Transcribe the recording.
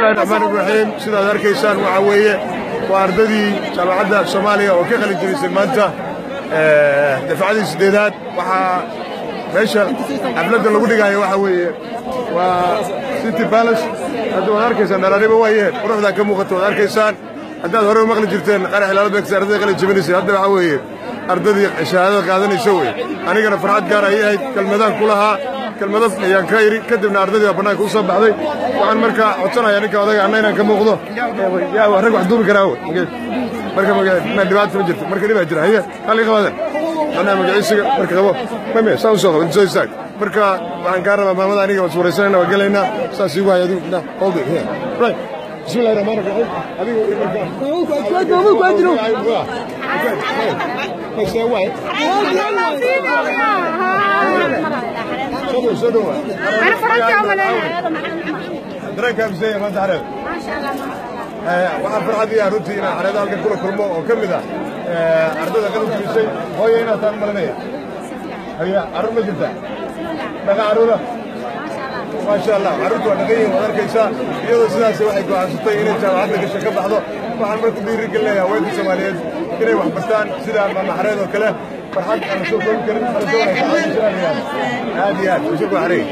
Bismillahi raxmaani raxiim. Sidaad arkaysaan waxaa weeye waa ardadii jaamacadda Soomaaliya oo ka qalin jebisay maanta dafcadii 8aad. Waxaa meesha xafladda lagu dhigaayo waxaa weeye waa City Palace. Hadda waad arkaysaan dharaariba waayeen quruxdaa ka muuqata waad arkaysaan. Haddaad hore u maqli jirteen qarax ilaalo beegsa ardadii qalin jebinaysay, hadda waxaa weeye ardadii shahaadada qaadanaysa wey. Anigana farxad gaar ayay ahayd, kelmadaan ku lahaa, kelmado ayaan ka idhi, kadibna ardadii baa bannaanka u soo baxday. Waxaan markaa codsanayaa ninka odaga anna inaan ka muuqdo. Yaa rag wax duubi karaa wey, marka dhibaata ma jirto, marka dhibaa jira haye halka qabadan anaa magaciisiga marka qabo mame saa u soo qabo soo istaag. Marka waxaan kaa rabaa maamada aniga waan suuraysanayna, waan gelaynaa saas iigu hay adigu hold it here, right. Bismillahi raxmaani raxiim. Adigu marka soo dhawa. Dareenkaa miseeya maanta xareed? Waxaa farxad ii ah runtii inaan xareeda halkan kula kulmo oo ka mid ah ardada qalin jebisay. Hooya inaad taan malinaya haya, carruur ma jirtaa? Dhaqa carruura maasha Allah, carruurtu waa dhaqan yihiin waad arkaysaa. Iyadoo sidaas waxay go'aansatay inay jaamacadda gasho ka baxdo. Waxaan marka ku dhiiri gelinayaa haweenka Soomaaliyeed inay wax bartaan sida maama xareed oo kale. Farxad aan la soo koobi karin. Aad iyo aad usugu xareey.